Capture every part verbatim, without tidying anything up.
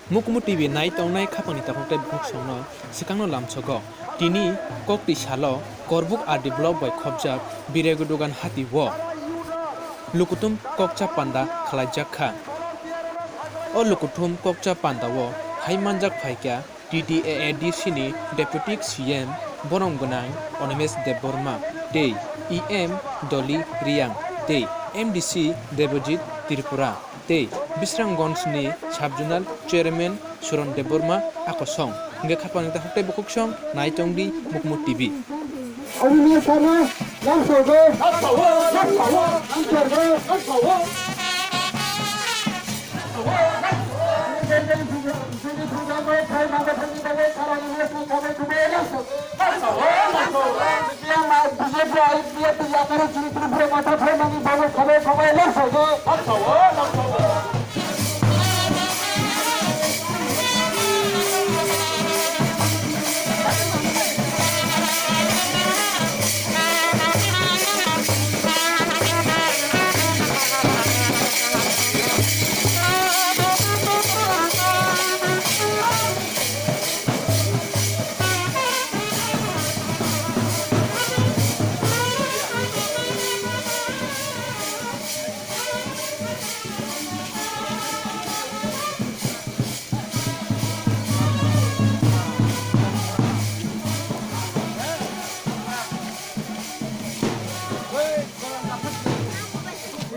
Mukmu T V nai tongnai khapangni takhuk tei bukhuk songno swkangno lamsogo. Tini koktwi salo Korbuk R D block bai khopjak Biregudugan hati o lukuthum kokcha panda khwlaijak kha. O lukuthum kokcha panda o hai manjak phaikha T T A A D C ni Deputy C M borom gwnang Animesh Debbarma tei E M Dolly Reang tei M D C Debojit Tripura tei Bisramganj ni Sub Zonal Chairman Suron Debbarma a kosong. Hingke khapang ta hoktai bukhuk song nai tongdi Mukmu T V. Animesh Sharma, lamsogo. Lamsogo.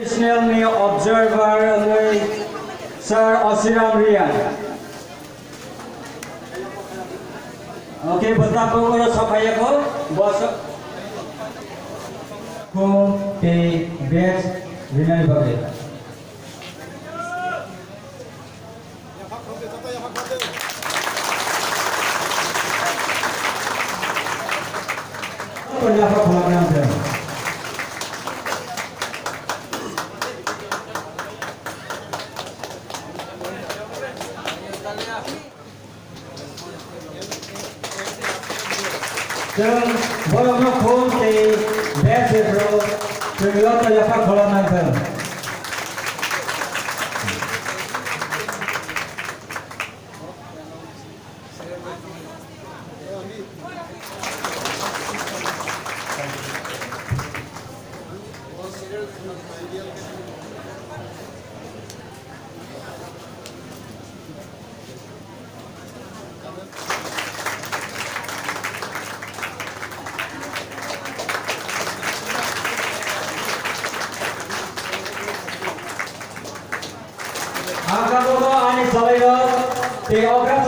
National ni observer wngwi Sir Osiram Riya. Okay, bwsa bo oro sophaiya ko, bwsa. Kum tei badge rinani bagwi. Chwng borokno khum tei bag rwphru chwng yokno yapha khulum nang thung. Ang tabukno ani chwlairok tei okra